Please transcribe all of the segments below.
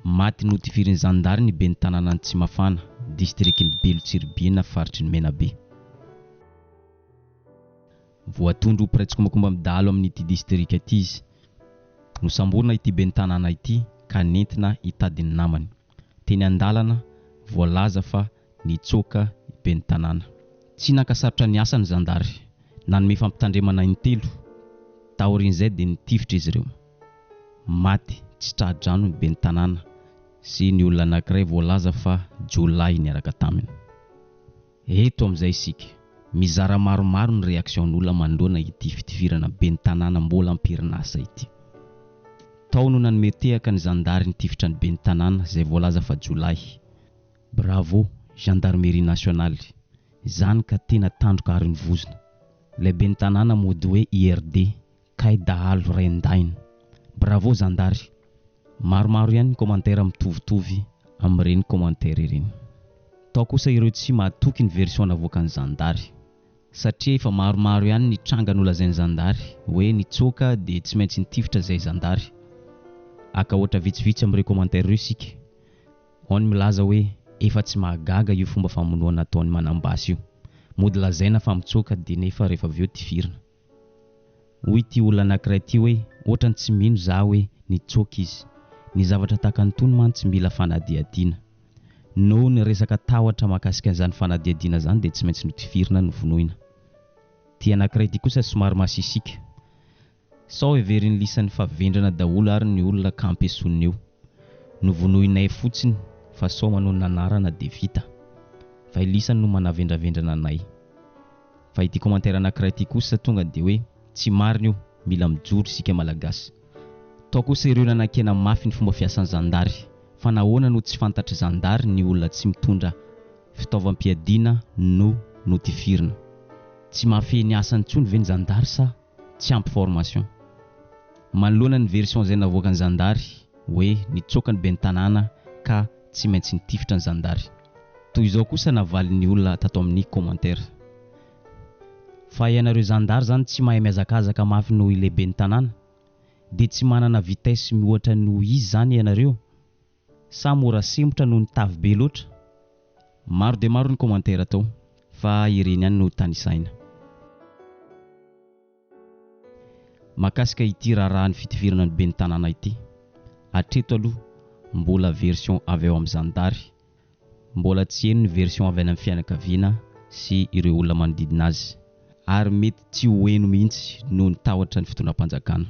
Maty notifirin'ny zandary ny ben'ny tanànan'i Tsimafana, distrikin'i Belo Tsiribihina, faritry ny Menabe. Voatondro ho mpiray tsikombakomba amin'ny dahalo amin'ity distrika ity izy. Nosamborina ity ben'ny tanàna ity ka nentina hitady ny namany. Teny an-dalana, voalaza fa nitsoaka i ben'ny tanàna. Tsy nankasarotra ny asa ny zandary. Nanome fampitandremana intelo. Taorian'izay dia nitifitra izy ireo. Maty tsy tra-drano ny ben'ny tanàna sy ny olona anankiray voalaza fa jiolahy niaraka taminy. Eto amin'izay isika, mizara maromaro ny réaction-n'olona manoloana ity fitifirana ben'ny tanàna mbola am-perinasa ity. Tao no nanome tehaka ny zandary nitifitra ny ben'ny tanàna izay voalaza fa jiolahy. Bravo gendarmerie nationale, izany ka tena tandroka ary ny vozona. Ilay ben'ny tanàna mody hoe IRD Kay dahalo raindahiny. Bravo zandary. Maromaro ihany ny commentaire mitovitovy amin'ireny commentaire ireny. Tao kosa ireo tsy mahatoky ny version navoakan'ny zandary. Satria efa maromaro ihany ny tranga nolazain'ny zandary hoe nitsoaka dia tsy maintsy nitifitra izay zandary. Haka ohatra vitsivitsy amin'ireo commentaire ireo isika. Ao ny milaza hoe efa tsy mahagaga io fomba famonoana ataon'ny manam-basy io. Mody lazaina fa mitsoaka dia nefa rehefa avy eo tifirina. Hoy ity olona anankiray ity hoe ohatrany tsy mino za hoe nitsoaka izy. Ny zavatra tahaka an'itony mantsy mila fanadihadiana. Noho ny resaka tahotra mahakasika an'izany fanadihadiana izany dia tsy maintsy notifirina novonoina. Ity anankiray ity kosa somary masisika. Sao heverin'ny lisany fa vendrana daholo ary ny olona ka ampiesonina eo. Novonoinay fotsiny fa sao manonona anarana dia vita. Fa i lisany no manavendravendrana anay. Fa ity commentaire anakiray ity kosa tonga dia hoe tsy marina io, mila mijoro isika Malagasy. Tao kosa ireo nanakiana mafy ny fomba fiasan'ny zandary, fa nahoana no tsy fantatry zandary ny olona tsy mitondra fitaovam-piadiana no notifirina? Tsy mahafehy ny asany intsony ve ny zandary sa tsy ampy formation? Manoloana ny version izay navoakan'ny zandary hoe nitsoaka ny ben'ny tanàna ka tsy maintsy nitifitra ny zandary. Toy izao kosa navalin'ny olona tato amin'ny commentaire. Fa ianareo zandary zany tsy mahay mihazakazaka mafy noho ilay ben'ny tanàna? Dia tsy manana vitesse mihoatra noho izy zany ianareo? Sa mora sempotra noho ny tavy be loatra? Maro dia maro ny commentaire tao fa ireny ihany no tanisaina. Mahakasika ity raharahan'ny fitifirana ny ben'ny tanàna ity, hatreto aloha mbola version avy ao amin'ny zandary, mbola tsy heno ny version avy any amin'ny fianakaviana sy ireo olona manodidina azy, ary mety tsy ho heno mihitsy noho ny tahotra ny fitondram-panjakana.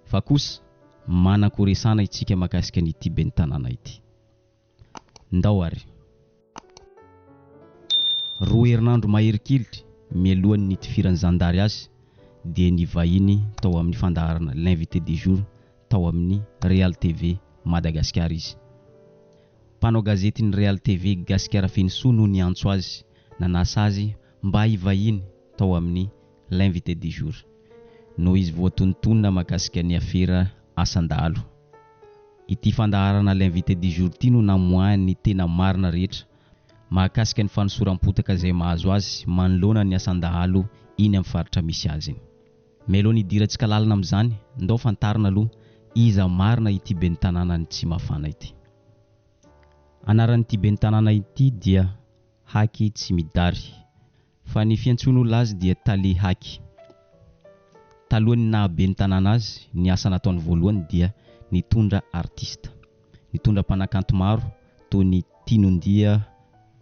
Fa kosa manan-koresana isika mahakasika an'ity ben'ny tanàna ity. Ndao ary. Roa herinandro mahery kely mialohan'ny nitifiran'ny zandary azy dia nivahiny tao amin'ny fandaharana L'invité du jour tao amin'ny Real TV Madagasikara izy. Mpanao gazetin'ny Real TV Gasikara Fenosoa no niantso azy nanasa azy mba hivahiny tao amin'ny L'invité du jour. Noho izy voatonontonona mahakasika ny afera asan-dahalo. Ity fandaharana L'invité du jour ity no namoahany ny tena marina rehetra mahakasika ny fanosoram-potaka izay mahazo azy manoloana ny asan-dahalo iny amin'ny faritra misy azy iny. Mialoha ny hidirantsika lalina amin'izany, ndao fantarina aloha iza marina ity ben'ny tanànan'i Tsimafana ity. Anaran'ity ben'ny tanàna ity dia Haky Tsimidary. Fa ny fiantsoan'olona azy dia Tale Haky. Talohan'ny naha ben'ny tanàna azy, ny asa nataony voalohany dia nitondra artista. Nitondra mpanakanto maro toy ny Tinondia,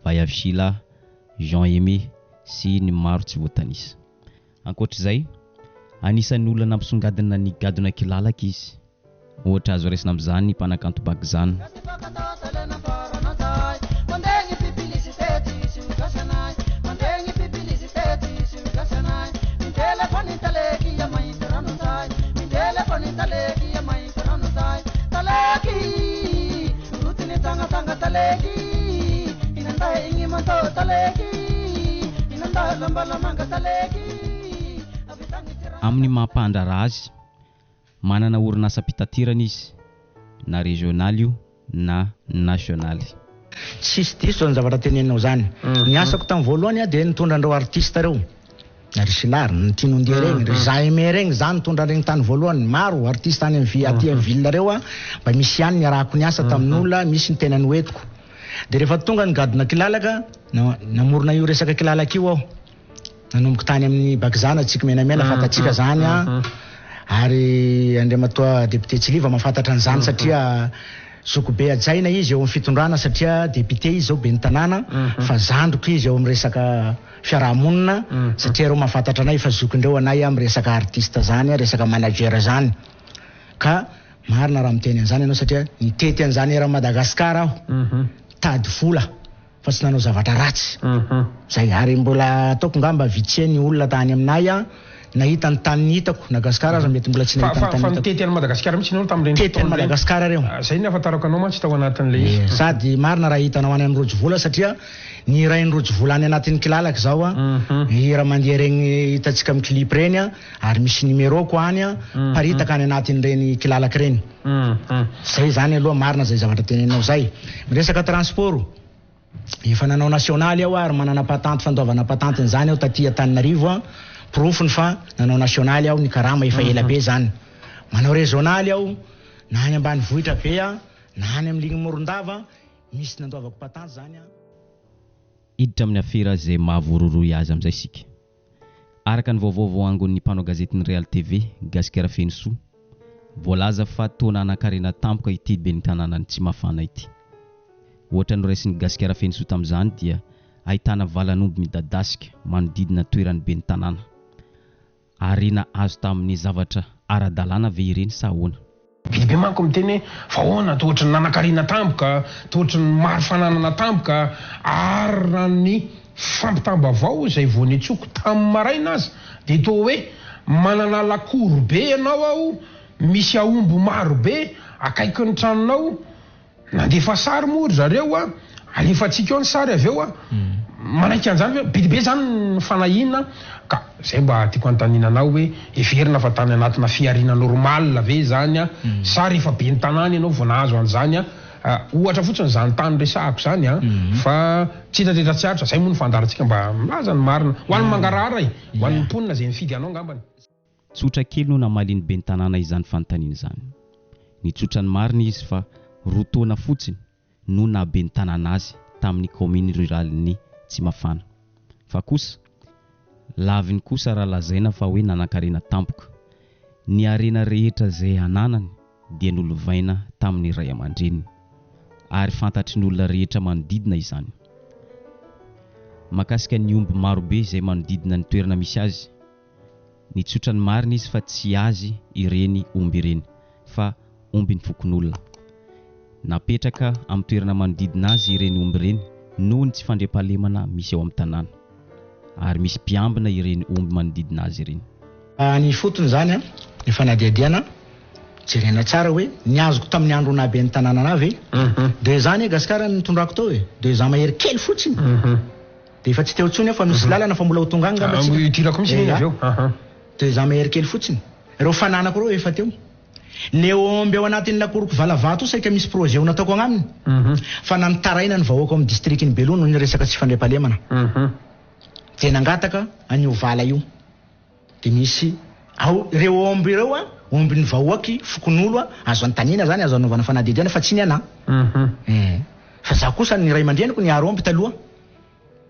Vaiavy Sheila, Jean Aimé sy ny maro tsy voatanisa. Ankoatr'izay, anisan'ny olona nampisongadina ny gadona kilalaka izy. Ohatra azo raisina amin'izany ny mpanakanto Bagzana. Amin'ny maha mpandraharaha azy, Manana orinasam-pitaterana izy, na rezionaly io na nasionaly. Tsisy diso zany zavatra teneninao zany. Ny asako tamin'ny voalohany aho dia nitondra an'ireo artiste ireo. Ry Silar, ny Tinondia regny, ry Jaime regny, za nitondra an'regny tany voalohany, maro artiste any amin'ny aty amin'ny ville reo a, mba misy ihany niarahako niasa tamin'olona, misy ny tena noentiko. De rehefa tonga ny gadona kilalaka, namorona io resaka kilalaka io aho. Nanomboka tany amin'ny Bakizana, Tsiky Menamena, fantatsika zany a, ary Andriamatoa Député Tsiliva mahafantatra an'izany satria Zokibe hajaina izy eo amin'ny fitondrana satria député izy zao ben'ny tanàna fa zandriko izy eo amin'ny resaka fiarahamonina satria reo mahafantatra anay efa zokindreo anay amin'ny resaka artiste zany resaka manager zany ka marina raha miteny an'izany ianao satria nitety an'izany eran'i Madagascar aho nitady vola fa tsy nanao zavatra ratsy zay ary mbola ataoko ngamba vitsy ny olona tany aminay an nahita ny tany hitako na gasikara aza mety mbola tsy nahita ny tany hitako. Fa nitety an'i Madagasikara mihitsy ianao tamin'ireny fotoana ireny? Nitety an'i Madagasikara ireo. Zay ny ahafantarako anao mantsy tao anatin'ilay izy. Sady marina raha hitanao any amin'ny rojo vola satria ny hirain'ny rojo vola any anatin'ny kilalaka izao an, hira mandeha ireny hitantsika amin'ny clip ireny an, ary misy numéro-ko any an, miparitaka any anatin'ireny kilalaka ireny. Zay zany aloha marina zay zavatra teneninao zay. Miresaka transport, efa nanao nasionaly aho ary manana patanty fandoavana patanty an'izany aho taty Antananarivo an, porofony fa nanao nasionaly aho nikarama efa ela be zany. Manao rezionaly aho na any ambanivohitra be an, na any amin'ny ligne Morondava, misy nandoavako patanty zany an. Hiditra amin'ny afera izay mahavoarohirohy azy amin'izay isika. Araka ny vaovao voaangon'ny mpanao gazetin'ny Real TV, Gasikara Fenosoa, voalaza fa toa nanan-karena tampoka ity ben'ny tanànan'i Tsimafana ity. Ohatra noraisin'i Gasikara Fenosoa tamin'izany dia ahitana valan'omby midadasika manodidina ny toeran'ny ben'ny tanàna. Harena azo tamin'ny zavatra ara-dalàna ve ireny sa ahoana? Be dia be manko miteny hoe fa ahoana toa ohatry ny nanankarena tampoka, toa ohatry ny maro fananana tampoka, ary raha ny fampitam-baovao izay vao nitsoko tamin'ny maraina aza dia toa hoe manana lakoro be ianao ao, misy aomby maro be akaikin'ny tranonao, Nandefa sary moa ry zareo a, alefantsika eo ny sary avy eo a, manaiky an'izany ve? Be dia be izany ny fanahiana ka izay mba tiako anontaniana anao hoe heverina fa tany anatina fihariana normal ve izany a, sa rehefa ben'ny tanàna ianao vao nahazo an'izany a, ohatra fotsiny izany tany resahako izany a, fa tsy hita teto tsy aritra, izay moa no fandaharantsika mba milaza ny marina, ho an'ny mangarahara e, ho an'ny mponina izay nifidy anao angambany. Tsotra kely no namalian'ny ben'ny tanàna izany fanontaniana izany. Nitsotra ny marina izy fa roa taona fotsiny no naha ben'ny tanàna azy tamin'ny kaominy ruralin'i Tsimafana. Fa kosa, laviny kosa raha lazaina fa hoe nanankarena tampoka. Ny harena rehetra izay ananany dia nolovaina tamin'ny ray aman-dreniny. Ary fantatry ny olona rehetra manodidina izany. Mahakasika ny omby marobe izay manodidina ny toerana misy azy, Nitsotra ny marina izy fa tsy azy ireny omby ireny fa ombin'ny fokonolona. Napetraka amin'ny toerana manodidina azy ireny omby ireny noho ny tsy fandriampahalemana misy ao amin'ny tanàna. Ary misy mpiambina ireny omby manodidina azy ireny. Any ifotony izany ny fanadihadiana, jerena tsara hoe ny azoko tamin'ny andro naha ben'ny tanàna anah ve? Deux ans anie Gasikara no nitondrako tao e, deux ans mahery kely fotsiny. Dia efa tsy teo intsony aho fa misy lalana fa mbola ho tonga any ngamba tsika. Hidirako mihitsy iny avy eo. Dia za mahery kely fotsiny. Ireo fananako ireo efa teo. Le omby ao anatin'ny lakoroko valavato io saika misy projet ho nataoko agnaminy. Fa nanitaraina ny vahoaka ao amin'ny distrikin'i Beloha noho ny resaka tsy fandriampahalemana. Dia nangataka an'io vala io. Dia misy ao ireo omby ireo a, ombin'ny vahoaky, fokonolo a, azo anontaniana zany, azo anaovana fanadihadiana fa tsy ny anà. Eh. Fa za kosa ny ray aman-dreniko niaro omby taloha.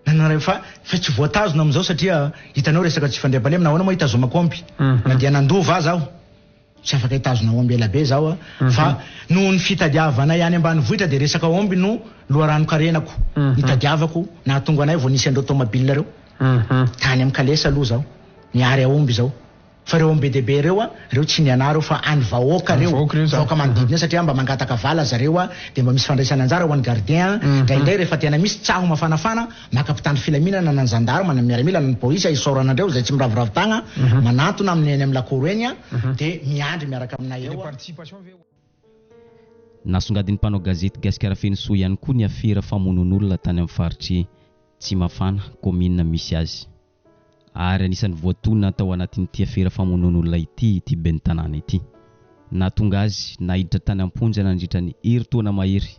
Nanana fa fa tsy voatazona amin'izao satria hitanao resaka tsy fandriampahalemana, ahoana moa hitazomako omby? Na dia nandova aza aho, tsy afaka hitazona omby ela be zaho a, fa noho ny fitadiavanay any ambanivohitra dia resaka omby no loharanon-karenako, nitadiavako, nahatonga anay vao nisy an'ireo tomobile ireo. Tany amin'ny kalesa aloha zaho, nihary aomby izao. Fa ireo omby be dia be ireo a, ireo tsy ny anah ireo fa an'ny vahoaka ireo, vahoaka manodidina eo satria mba mangataka vala zareo a, dia mba misy fandraisana anjara ho an'ny gardien a, indraindray rehefa tena misy tsaho mafanafana, maka mpitandro filaminana na ny zandarma na ny miaramila na ny polisy a, isaorana andreo izay tsy miraviravy tagna, manantona amin'ny eny amin'ny lakoro eny a, dia miandry miaraka aminay eo a. Nasongadin'ny mpanao gazety Gasikara Fenosoa ihany koa ny afera famonoan'olona tany amin'ny faritr'i Tsimafana, kaominina misy azy. Ary anisan'ny voatonona tao anatin'ity afera famonoan'olona ity ity ben'ny tanàna ity. Nahatonga azy naiditra tany am-ponja nandritra ny herintaona mahery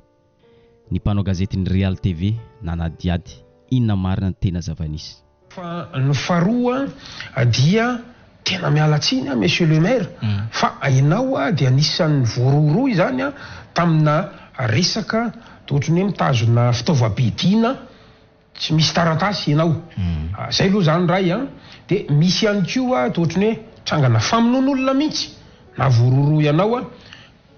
ny mpanao gazetin'ny Real TV nanadihady inona marina ny tena zava-nisy. Fa ny faharoa dia tena miala tsiny aho Monsieur le Maire fa ianao dia anisan'ny voarohirohy izany tamina resaka toa ohatran'ny hoe mitazona fitaovam-piadiana tsy misy taratasy ianao. Zay aloha izany ray an! Dia misy ihany koa toa ohatran'ny hoe trangana famonoan'olona mihitsy na voarohirohy anao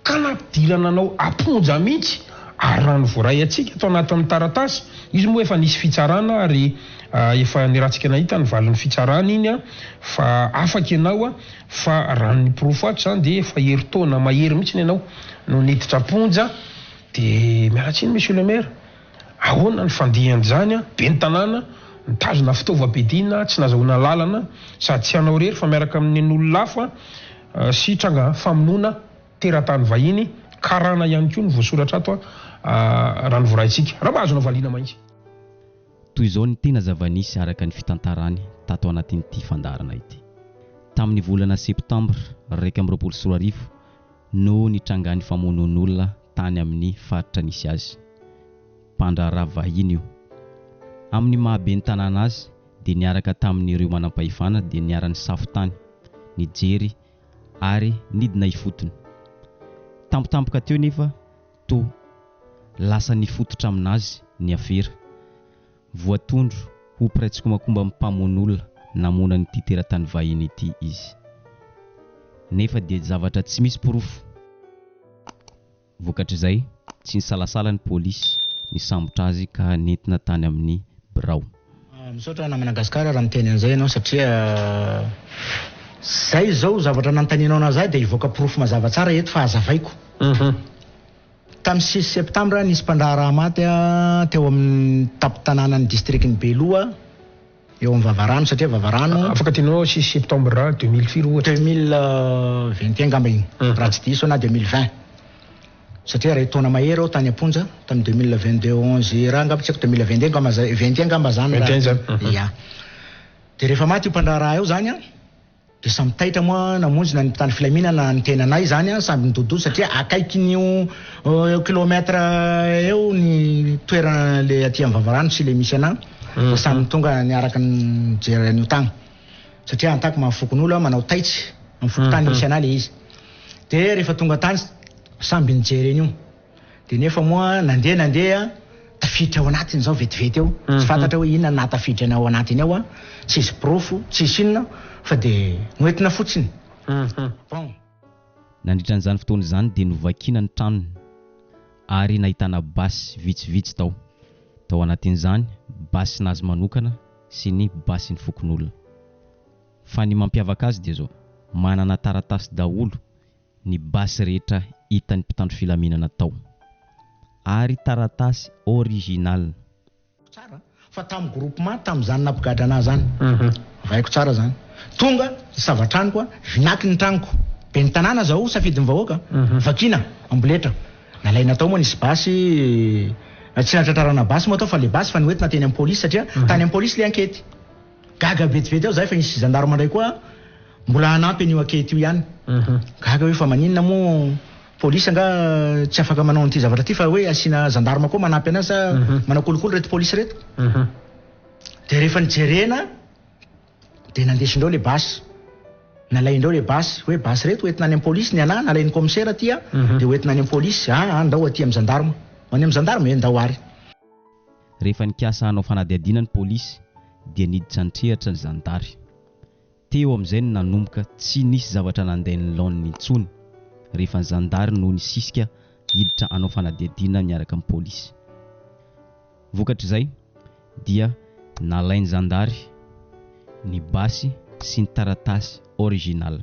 Ka nampidirana anao am-ponja mihitsy ary raha ny voaray antsika ato anatin'ny taratasy, izy moa efa nisy fitsarana ary efa niarahantsika nahita ny valin'ny fitsarana iny fa afaka ianao fa raha ny porofo ato izany dia efa herintaona mahery mihitsy ianao no niditra am-ponja dia miala tsiny Monsieur le maire, ahoana ny fandihan'izany, ben'ny tanàna nitazona fitaovam-piadiana tsy nazahoana lalana sady tsy anao irery fa miaraka amin'ny an'olona hafa sy tranga famonoana teratany vahiny karana ihany koa no voasoratra ato raha ny voaraintsika. Raha mba azonao valiana mahitsy. Toy izao ny tena zava-nisy araka ny fitantarany tato anatin'ity fandaharana ity. Tamin'ny volana septambra 2021 no nitrangan'ny famonoan'olona tany amin'ny faritra nisy azy. Mpandraharaha vahiny io. Amin'ny maha ben'ny tanàna azy dia niaraka tamin'ireo manampahefana dia niara-nisafo tany, nijery ary nidina ifotony. Tampotampoka teo nefa toa lasa nifototra aminazy ny afera. Voatondro ho mpiray tsikombakomba amin'ny mpamono olona namono an'ity teratany vahiny ity izy. Nefa dia zavatra tsy misy porofo. Vokatr'izay, tsy nisalasala ny polisy nisambotra azy ka nentina tany amin'ny birao. Misaotra namana Gascar raha miteny an'izay ianao satria zay izao zavatra nanontanianao anah zay dia hivoaka porofo mazava tsara eto fa hazavaiko. Tamin'ny six septambra nisy mpandraharaha maty teo amin'ny tampon-tanànan'ny distrikan'i Beloha. Eo amin'ny vavarano satria vavarano. Afaka tianao six septembre 2000 firy ohatra? 2021 angamba iny raha tsy diso na 2020 satria iray taona mahery aho tany am-ponja tamin'ny 2022 11 raha angamba tsy haiko 2022 angamba zay 21 angamba zany raha 21 zany. Ya. Dia rehefa maty io mpandraharaha io zany an. Dia samy taitra moa namonjy na ny mpitandro filaminana na ny tenanay izany an, samby nidododo satria akaikin'io eo kilomètre eo ny toerana le aty amin'ny vavarano sy le misy anà, dia samy tonga niaraka nijery an'io tagny. Satria en tant que maha fokonolona manao taitsy amin'ny fokontany misy anà le izy. Dia rehefa tonga tany samby nijery an'io. Dia nefa moa nandeha nandeha tafiditra ao anatiny izao vetivety eo, tsy fantatra hoe inona no nahatafiditra ny ao anatiny ao an, tsisy porofo, tsisy inona fa dia noentina fotsiny. Bon. Nandritra an'izany fotoana izany dia novakiana ny tranony ary nahitana basy vitsivitsy tao. Tao anatin'izany basin'azy manokana sy ny basin'ny fokonolona. Fa ny mampiavaka azy dia izao, manana taratasy daholo ny basy rehetra hitan'ny mpitandro filaminana tao. Ary taratasy original. Tsara fa tam groupement tamzany nampigadra anah zany vaiko tsara zany tonga nisava tranoko a vinaky ny tranoko ben'ny tanàna zaho safidin'ny vahoaka vakina amboletra nalaina tao moa nisy basy tsy natratrarana basy moa tao fa le basy fa noentina teny am polisy satria tany am polisy le ankety Gaga vetivety ao zahay fa nisy gendarme ndray koa mbola hanampy an'io ankety io ihany. Gaga hoe fa maninona moa police angaha tsy afaka manao an'ity zavatra ity fa hoe asiana gendarme koa manampy anazy sa manao kolikoly ireto police ireto. Dia rehefa nijerena dia nandesindreo le basy. Nalaindreo le basy hoe basy ireto hoentina any amin'ny police ny anah nalain'ny commissaire aty a dia hoentina any amin'ny police, aa ndao aty amin'ny gendarme. Ho any amin'ny gendarme? E ndao ary. Rehefa nikasa hanao fanadihadiana ny polisy dia niditra an-tsehatra ny zandary. Teo amin'izay no nanomboka tsy nisy zavatra nandeha ny laoniny intsony rehefa ny zandary no nisisika hiditra hanao fanadihadiana niaraka amin'ny polisy. Vokatr'izay dia nalain'ny zandary ny basy sy ny taratasy original.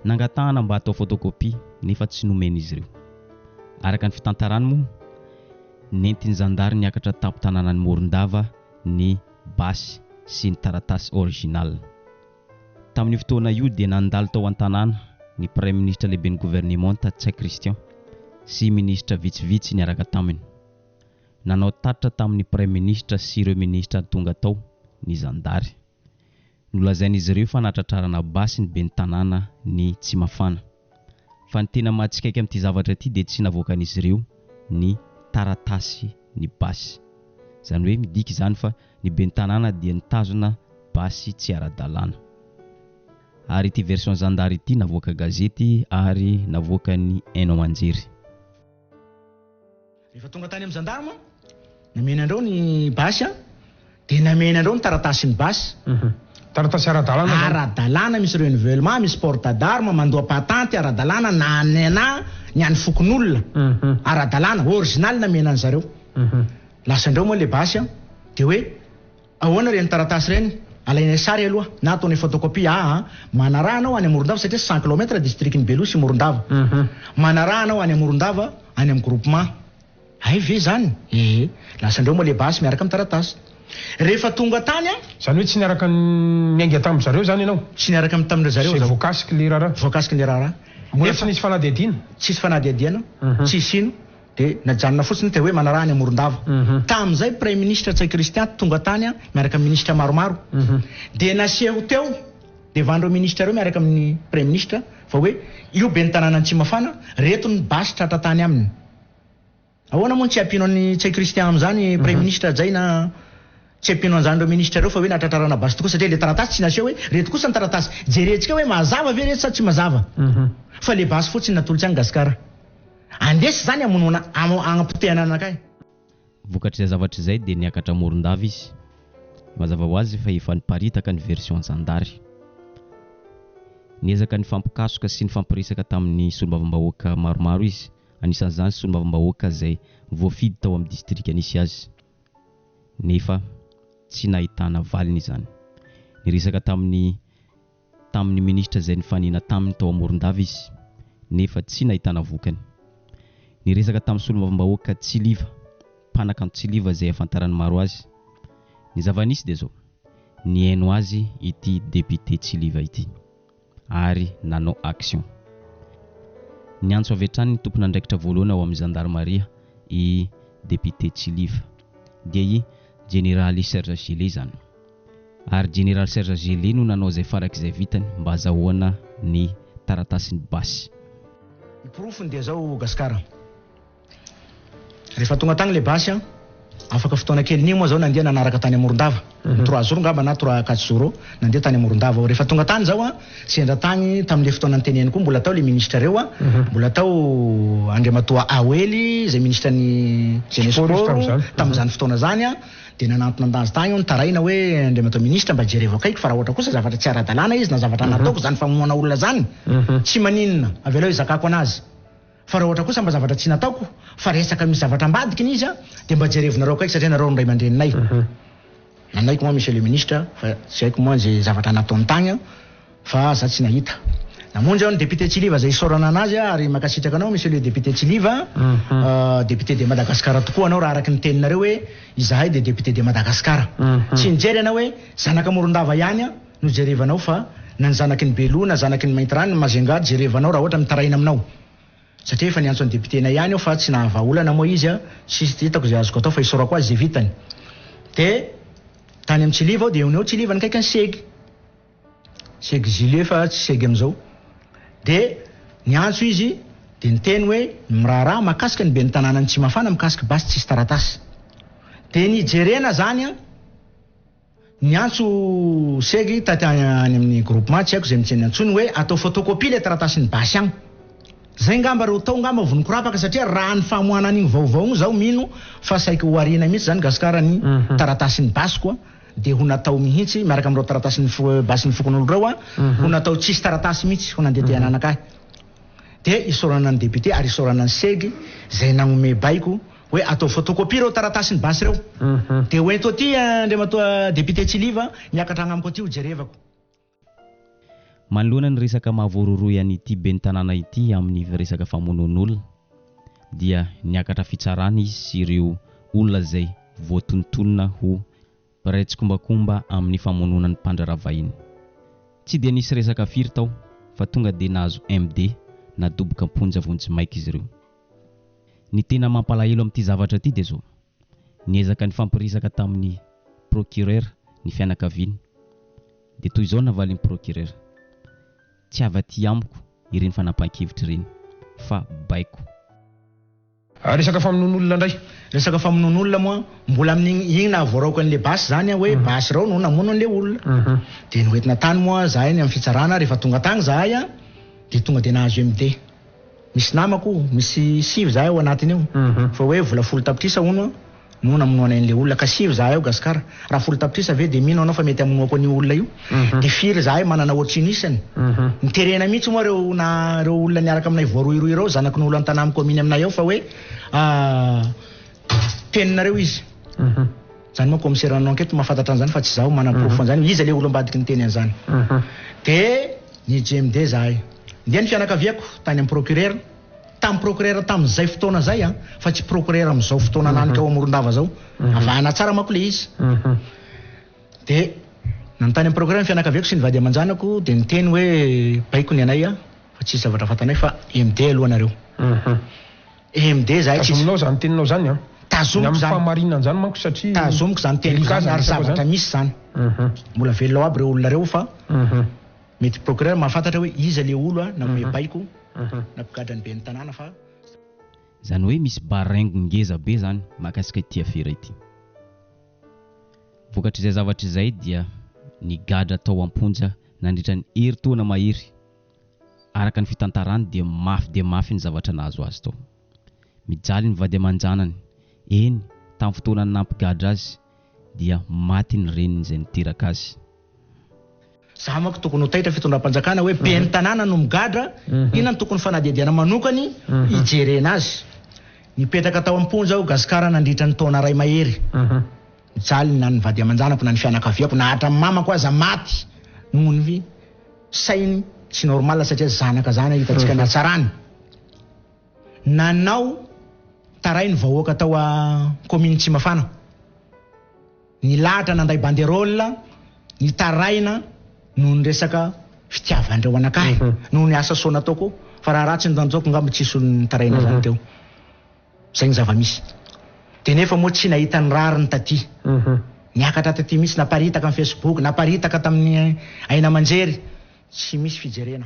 Nangatahana mba hatao photocopie nefa tsy nomen'izy ireo. Araka ny fitantarany moa, nentin'ny zandary niakatra tampon-tanànan'i Morondava ny basy sy ny taratasy original. Tamin'io fotoana io dia nandalo tao an-tanàna ny praiminisitra lehiben'ny governemanta Ntsay Christian sy minisitra vitsivitsy niaraka taminy. Nanao tatitra tamin'ny praiminisitra sy ireo minisitra tonga tao ny zandary. Nolazain'izy ireo fa nahatratrarana basy ny ben'ny tanàna ny Tsimafana. Fa ny tena mahatsikaiky amin'ity zavatra ity dia tsy navoakan'izy ireo ny taratasy ny basy. Izany hoe midika izany fa ny ben'ny tanàna dia nitazona basy tsy ara-dalàna. Ary ity version zandary ity navoaka gazety ary navoakan'ny haino aman-jery. Rehefa tonga tany amin'ny zandarma, namena andreo ny basy an, dia namena andreo ny taratasin'ny basy. Taratasy ara-dalàna zany? Ara-dalàna, misy renouvellement, misy porte d'arme, mandoa patente ara-dalàna na ny anà ny an'ny fokonolona. Ara-dalàna, original namena an'zareo. Lasa andreo moa le basy an, dia hoe Ahoana ireny taratasy ireny? Alainay sary aloha na ataonay photocopie aa manaraha anao any Morondava satria cent kilomètre district ny Beloha sy Morondava. Manaraha anao any Morondava any amin'ny groupement. Hay ve zany? Ee. Lasa indreo moa le basy miaraka amin'ny taratasy. Rehefa tonga tany an. Zany hoe tsy niaraka niainga tamin-dry zareo zany ianao? Tsy niaraka tamin-dry zareo zaho. Izay voakasiky le raharaha? Voakasiky le raharaha. Mbola tsy nisy fanadihadiana? Tsisy fanadihadiana, tsisy ino. Dia najanona fotsiny dia hoe manaraha any Morondava. Tamin'izay Praiminisitra Ntsay Christian tonga tany miaraka amin'ny minisitra maromaro. Dia naseho teo devan'ireo minisitra ireo miaraka amin'ny Praiminisitra fa hoe io ben'ny tanànan'i Tsimafana, reto ny basy tratra tany aminy. Ahoana moa no tsy hampino an'i Ntsay Christian amin'izany Praiminisitra hajaina? Tsy hampino an'izany ireo minisitra ireo fa hoe nahatratrarana basy tokoa satria ilay taratasy tsy naseho hoe reto kosa ny taratasy. Jerentsika hoe mazava ve ireto sa tsy mazava. Fa ilay basy fotsiny natolotsy an'i Gasikara. Andesy izany hamonoana hagnapotehana anakahy. Vokatr'izay zavatra izay dia niakatra Morondava izy. Mazava ho azy fa efa niparitaka ny version zandary. Niezaka nifampikasoka sy nifampiresaka tamin'ny solombavambahoaka maromaro izy, anisan'izany solombavambahoaka izay voafidy tao amin'ny distrika nisy azy. Nefa tsy nahitana valiny izany. Niresaka tamin'ny tamin'ny minisitra izay nifanena taminy tao Morondava izy, nefa tsy nahitana vokany. Niresaka tamin'ny solombavambahoaka Tsiliva, mpanakanto Tsiliva izay ahafantaran'ny maro azy. Ny zava-nisy dia izao, nihaino azy ity député Tsiliva ity, ary nanao action. Niantso avy hatrany ny tompon'andraikitra voalohany ao amin'ny zandarimaria i député Tsiliva, dia i Jeneraly Serge Gellé izany. Ary Jeneraly Serge Gellé no nanao izay farak'izay vitany mba hazahoana ny taratasin'ny basy. Ny porofony dia zao Gasikara. Rehefa tonga tagny le basy an, afaka fotoana kely nigny moa zaho nandeha nanaraka tany Morondava, trois jours ngamba na trois quatre jours eo nandeha tany Morondava aho. Rehefa tonga tany zaho an, sendra tagny tamle fotoana niteneniko koa mbola tao le ministre reo an, mbola tao Andriamatoa Awely izay ministre ny jeunesse sport tamzany fotoana zany an, Dia nanantona an-danjy tagny aho nitaraina hoe Andriamatoa Ministra mba jerevo akaiky fa raha ohatra kosa zavatra tsy ara-dalàna izy na zavatra nataoko izany famonoana olona izany tsy maninona avelao hizakako anazy fa raha ohatra kosa mba zavatra tsy nataoko fa resaka misy zavatra ambadikiny izy dia mba jerevonareo akaiky satria nareo no ray aman-dreninay. Nanaiko moa Monsieur le Ministre fa tsy haiko moa izay zavatra nataony tagny. Fa za tsy nahita. Namonjy aho ny député Tsiliva zay isaorana anazy ary mankasitraka anao monsieur le député Tsiliva a, député de Madagascar tokoa anao raha araky ny teninareo hoe izahay dia député de Madagascar. Tsy nijery anao hoe zanaka Morondava ihany no jerevanao fa na ny zanaky ny Beloha na zanaky ny Maintirano, ny Majunga jerevanao raha ohatra mitaraina aminao. Satria efa niantso ny député-nay ihany aho fa tsy nahavaha olana moa izy a, tsisy hitako izay azoko atao fa isaorako azy izay vitany. Dia tany amin'ny Tsiliva aho dia eo no eo Tsiliva nikaiky an'i Segy. Tsy exilé fa tsy segy amizao. De niantso izy de niteny hoe miraharaha makasika ny ben'ny tanànan'i Tsimafana mikasiky basy tsisy taratasy. De nijerena zany an, niantso segy taty any amin'ny groupement tsy haiko zay mitsy niantsoiny hoe atao photocopie le taratasin'ny basy agny. Zay ngamba reo tao ngamba vao nikorapaka satria raha ny famoahana an'igny vaovao igny zaho mino fa saiky ho ariana mihitsy zany Gasikara ny taratasin'ny basy koa. dia ho natao mihitsy miaraka amin'ireo taratasin'ny basin'ny fokonolona ireo an, ho natao tsisy taratasy mihitsy ho nandeha te hananaka ahy. Dia isaorana ny député ary isaorana ny seg izay nagnome baiko hoe atao photocopie ireo taratasin'ny basy ireo. Dia ho ento aty Andriamatoa député Tsiliva miakatra agnamiko aty ho jerevako. Manoloana ny resaka mahavoarohirohy an'ity ben'ny tanàna ity amin'ny resaka famonoan'olona dia niakatra fitsarana izy sy ireo olona izay voatonontonona ho mpiray tsikombakomba amin'ny famonoana ny mpandraharaha vahiny. Tsy dia nisy resaka firy tao fa tonga dia nahazo MD nadoboka am-ponja vonjimaika izy ireo. Ny tena mampalahelo amin'ity zavatra ity dia izao, niezaka nifampiresaka tamin'ny procureur ny fianakaviany Dia toy izao ny navalin'ny procureur, Tsy avy aty amiko ireny fanapahan-kevitra ireny, fa baiko. Resaka famonoan'olona indray. Resaka famonoan'olona moa, mbola amin'igny igny nahavoaraoka an'le basy zany an, hoe basy reo no namono an'le olona. De noentina tany moa zahay any amin'ny fitsarana, rehefa tonga tagny zahay an, de tonga de nahazo MD. Misy namako, misy sivy zahay ao anatin'io, fa hoe vola 10 tapitrisa hono an no namonoanay an'le olona, ka sivy zahay ao Gasikara. Raha 10 tapitrisa ve de mino anao fa mety hamonoako an'io olona io? De firy zahay manana ohatr'ino isany? Niterena mihitsy moa reo na reo olona niaraka aminay voarohirohy reo, zanaky ny olo an-tanà amin'ny commune aminay ao fa hoe teninareo izy. Zany moa commissaire en enquête mahafantatra an'izany fa tsy zaho manaporofo an'izany hoe iza le olo ambadiky niteny an'izany. De ny GMD zahay. Ndeha ny fianakaviako tany amin'ny procureur, tamin'ny procureur tamin'izay fotoana zay an, fa tsy procureur amin'izao fotoana nanika ao Morondava zao. Avahana tsara manko le izy. De nanontany amin'ny procureur ny fianakaviako sy ny vady aman-janako de niteny hoe baiko ny anay an, fa tsisy zavatra fantanay fa MD aloha nareo. MD zahay tsisy. Tazominao zany teninao zany an? Tazomiko Ny amin'ny zany. fahamarinana zany manko satria Tazomiko zany teniko délicat zany ary zany resaka zavatra zany. misy zany. Mbola velona ao aby reo olona reo fa mety procureur mahafantatra hoe iza le olo an nanome baiko nampigadra ny ben'ny tanàna fa. Zany hoe misy baraingo ngeza be zany mahakasika ity afera ity. Vokatr'izay zavatra izay dia nigadra tao am-ponja nandritra ny herintaona mahery. Araka ny fitantarany dia mafy dia mafy ny zavatra nahazo azy tao. Mijaly ny vady aman-janany. Eny, tamin'ny fotoana nampigadra azy dia maty ny reniny izay niteraka azy. Za manko tokony ho taitra fitondram-panjakana hoe ben'ny tanàna no migadra, inona no tokony fanadihadiana manokany hijerena azy. Nipetraka tao am-ponja aho Gasikara nandritra ny taona iray mahery. Nijaly na ny vady aman-janako na ny fianakaviako na hatramin'ny mamako aza maty noho ny sainy tsy normal satria zanaka zany hitantsika ny hatsarany. Nanao taray ny vahoaka tao a commune Tsimafana. Nilahatra nanday banderole nitaraina noho ny resaka fitiavandreo anakahy noho ny asa soa nataoko fa raha ratsy ny nataoko ngamba tsisy olona nitaraina zany teo. Zay ny zava-misy. Dia nefa moa tsy nahita ny rariny taty. Niakatra taty mihitsy, naparitaka ny Facebook, naparitaka tamin'ny aina aman-jery, tsy misy fijerena.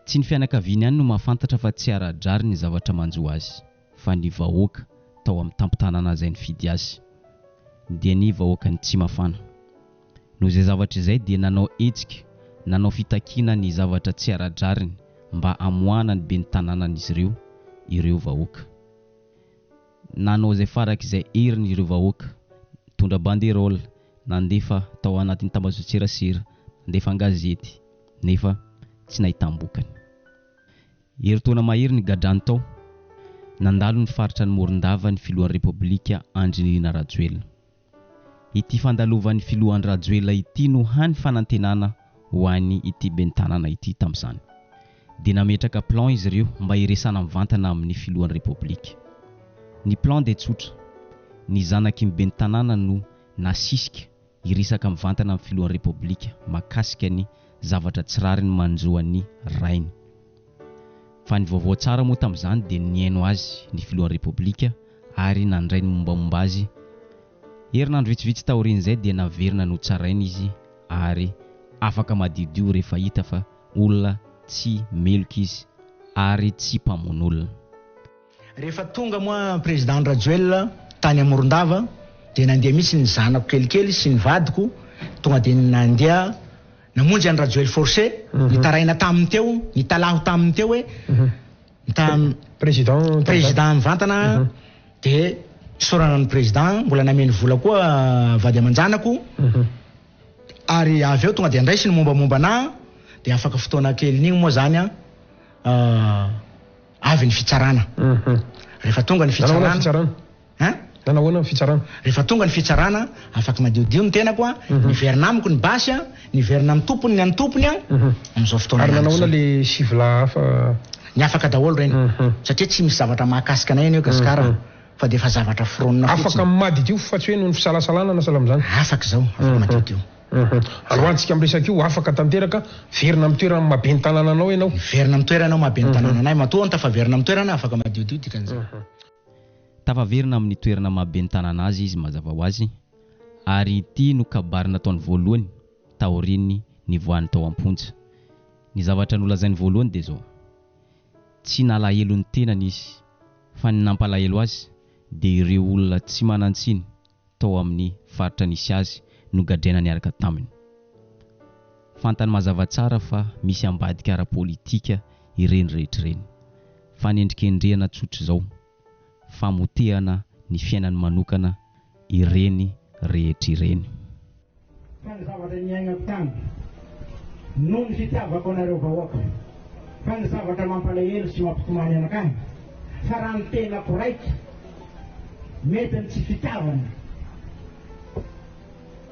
Tsy ny fianakaviany ihany no mahafantatra fa tsy ara-drariny ny zavatra manjo azy, fa ny vahoaka tao amin'ny tampon-tanàna izay nifidy azy, dia ny vahoakan'i Tsimafana. Noho izay zavatra izay dia nanao hetsika, nanao fitakiana ny zavatra tsy ara-drariny mba hamoahana ny ben'ny tanànan'izy ireo, ireo vahoaka. Nanao izay farak'izay heriny ireo vahoaka, nitondra banderole, nandefa tao anatin'ny tambazotserasera, nandefa an-gazety, nefa tsy nahitam-bokany. Herintaona mahery nigadrany tao, nandalo ny faritra an'i Morondava ny filohan'ny Repoblika Andry Nirina Rajoelina. Ity fandalovan'ny filoha Andry Rajoelina ity no hany fanantenana ho an'ny ity ben'ny tanàna ity tamin'izany. Dia nametraka plan izy ireo mba hiresana mivantana amin'ny filohan'ny Repoblika. Ny plan dia tsotra, ny zanaky ny ben'ny tanàna no nasisika hiresaka mivantana amin'ny filohan'ny Repoblika mahakasika ny zavatra tsy rariny manjo an'ny rainy. Fa ny vaovao tsara moa tamin'izany dia nihaino azy ny filohan'ny Repoblika ary nandray ny mombamomba azy. Herinandro vitsivitsy taorian'izay dia naverina notsaraina izy ary afaka madiodio rehefa hita fa olona tsy meloka izy ary tsy mpamono olona. Rehefa tonga moa Président Andry Rajoelina tany Morondava dia nandeha mihitsy ny zanako kelikely sy ny vadiko tonga dia nandeha namonjy an'i Rajoel Forcé, nitaraina taminy teo, nitalaho taminy teo hoe tam Président Président mivantana dia fisaorana ny Président mbola nameno vola koa vady aman-janako ary avy eo tonga dia andraisy ny mombamomba anah dia afaka fotoana kelin'igny moa zany an avy ny fitsarana. Rehefa tonga ny Nanao ahoana fitsarana ny fitsarana? Hein? Nanao ahoana ny fitsarana? Rehefa tonga ny fitsarana, afaka madiodio ny tenako an, niverina amiko ny basy an, niverina amin'ny tompony ny an'ny tompony an, amin'izao fotoana Ary nanao izao. ahoana le sivy lahy hafa? Niafaka daholo ireny, satria tsy misy zavatra mahakasika anay anie Gasikara fa dia efa zavatra foronina Afaka fotsiny. madiodio fa tsy hoe noho ny fisalasalana na sahala amin'izany? Afaka izao, afaka madiodio. Alohantsika miresaka io, afaka tanteraka, miverina amin'ny toerana maha ben'ny tanàna anao ianao. Miverina amin'ny toerana aho maha ben'ny tanàna anay, matoa aho tafaverina amin'ny toerana, afaka madiodio dikan'izay. Tafaverina amin'ny toerana maha ben'ny tanàna azy izy mazava ho azy, ary ity no kabary nataony voalohany taorian'ny nivoahany tao am-ponja. Ny zavatra nolazainy voalohany dia izao, tsy nalahelo ny tenany izy, fa ny nampalahelo azy dia ireo olona tsy manan-tsiny tao amin'ny faritra nisy azy nogadraina niaraka taminy. Fantany mazava tsara fa misy ambadika ara-politika ireny rehetra ireny. Fanendrikendrehana tsotr'izao, famotehana ny fiainany manokana ireny rehetra ireny. Fa ny zavatra niainako tany, noho ny fitiavako anareo vahoaka, fa ny zavatra mampalahelo sy mampitomany anakahy, fa raha ny tenako raika, mety ny tsy fitiavana,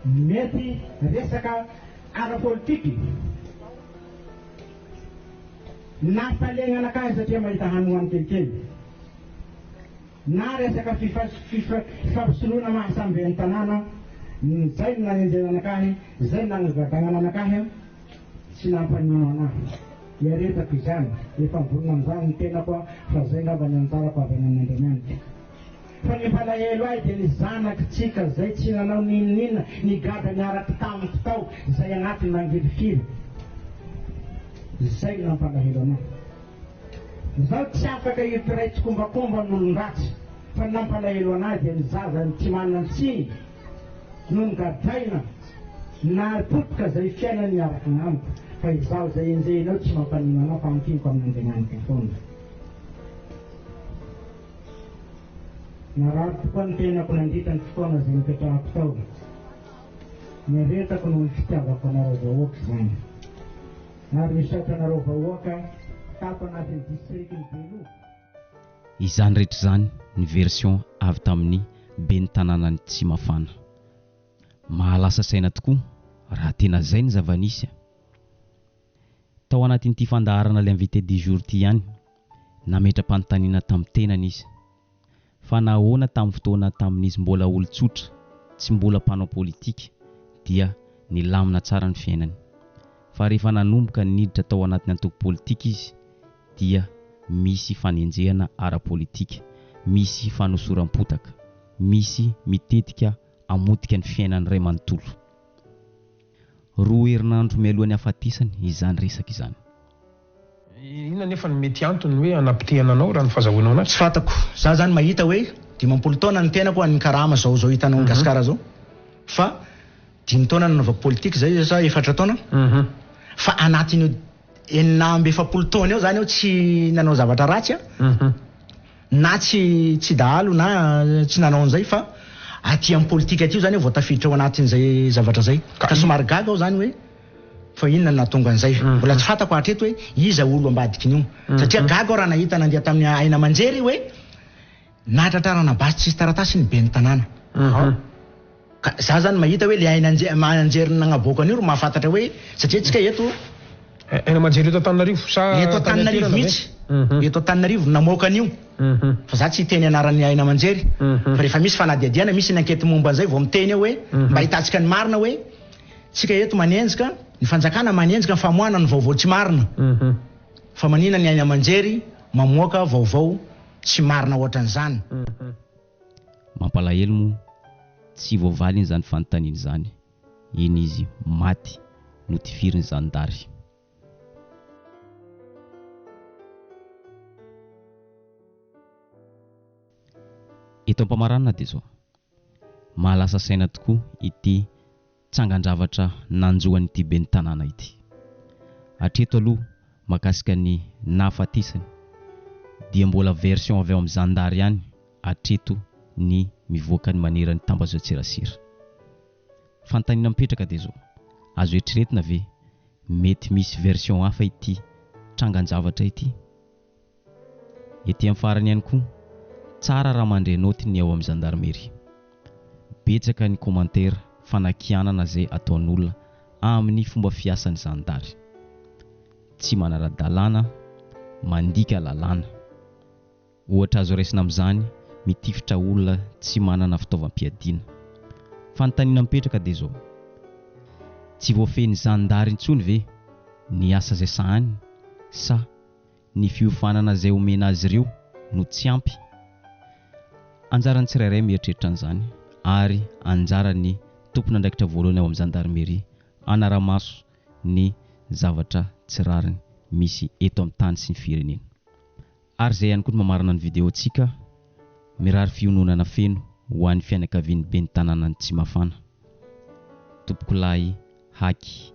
mety resaka ara-politiky, na falegna anakahy satria mahita hanohany kelikely. Na resaka fifampisoloana maha samy ben'ny tanàna, zay no nanenjehana anakahy, zay no nanagadragana anakahy an, tsy nampanino anahy. Iaretako izany, efa mivonona amin'izany ny tenako an, fa zay ngamba ny anjarako avy any amin'Andriamanitra. Fa ny mpalahelo ahy dia ny zanakitsika zay tsy nanao n'inon'inona, nigadra niaraka tamiko tao, zay agnatiny mangirifiry. Zay no nampalahelo anahy. Izaho tsy afaka io mpiray tsikombakomba amin'olon-dratsy fa ny nampalahelo an'ahy dia ny zaza tsy manan-tsiny no nogadraina naharipotika izay fiainany miaraka amiko fa izaho izay enjehinao tsy mampanino anao fa ankiniko amin'Andriamanitra foana. Narary tokoa ny tenako nandritra ny fotoana izay nipetrahako tao. Niaretako noho ny fitiavako anareo vahoaka izany. Ary misaotra anareo vahoaka tato anatin'ny distrikin'i Beloha. Izany rehetra izany ny version avy tamin'ny ben'ny tanànan'i Tsimafana. Mahalasa saina tokoa raha tena zay ny zava-nisy a! Tao anatin'ity fandaharana L'invité du jour ity ihany, nametra-panontaniana tamin'ny tenany izy. Fa nahoana tamin'ny fotoana tamin'izy mbola olon-tsotra, tsy mbola mpanao politika dia nilamina tsara ny fiainany. Fa rehefa nanomboka niditra tao anatin'ny antoko politika izy dia misy fanenjehana ara-politika, misy fanosoram-potaka, misy mitetika hamotika ny fiainany iray manontolo. Roa herinandro mialohan'ny hahafatesany izany resaka izany. Inona anefa no mety antony hoe hanapotehana anao raha ny fazahoanao anazy? Tsy fantako. Za zany mahita hoe 50 taona ny tenako any karama zao zao hitanao any gasikara zao fa dimy taona nanaovako politika zay sa efatra taona fa anatin'io 46 taona eo zany aho tsy nanao zavatra ratsy a na tsy tsy dahalo na tsy nanao an'izay fa aty amin'ny politika aty io zany aho vao tafiditra ao anatin'izay zavatra zay ka somary gaga aho zany hoe Fa inona no nahatonga an'izay? Mbola tsy fantako hatreto hoe iza olo ambadikin'io. Satria gaga aho raha nahita nandeha tamin'ny haino aman-jery hoe nahatratrarana basy tsisy taratasy ny ben'ny tanàna. Ka za zany mahita hoe le haino aman-jery nagnaboaka an'io ro mahafantatra hoe satria tsika eto Haino aman-jery eto Antananarivo sa Eto tany Antananarivo an-toerana ve? mihitsy. Eto Antananarivo namoaka an'io. Fa za tsy hiteny anaran'ny haino aman-jery. Fa rehefa misy fanadihadiana, misy ny enquête momba an'izay vao miteny eo hoe mba ahitantsika ny marina hoe Tsika eto manenjika, ny fanjakana manenjika ny famoahana ny vaovao tsy marina. Fa manina ny haino aman-jery mamoaka vaovao tsy marina ohatran'izany. Mampalahelo moa tsy voavaliny izany fanontaniana izany, iny izy maty notifirin'ny zandary. Eto am-pamaranana dia izao, mahalasa saina tokoa ity tsangan-javatra nanjo an'ity ben'ny tanàna ity. Hatreto aloha mahakasika ny nahafatesany dia mbola version avy ao amin'ny zandary ihany hatreto ny mivoaka ny maneran'ny tambazotserasera. Fanontaniana mipetraka dia izao, azo eritreretina ve mety misy version hafa ity trangan-javatra ity? Ety amin'ny farany ihany koa, tsara raha mandre naoty ny ao amin'ny gendarmerie. Betsaka ny commentaire fanakianana izay ataon'olona amin'ny fomba fiasan'ny zandary. Tsy manara-dalàna, mandika lalàna. Ohatra azo raisina amin'izany, mitifitra olona tsy manana fitaovam-piadiana. Fanontaniana mipetraka dia izao, tsy voafehin'ny zandary intsony ve ny asa izay sahaniny sa ny fiofanana izay omena azy ireo no tsy ampy? Anjaran'ny tsirairay mieritreritra an'izany ary anjaran'ny tompon'andraikitra voalohany ao amin'ny zandarimeria hanara-maso ny zavatra tsy rariny misy eto amin'ny tany sy ny firenena. Ary izay ihany koa no mamarana ny video-ntsika. Mirary fiononana feno ho an'ny fianakavian'ny ben'ny tanànan'i Tsimafana. Tompokolahy Haky.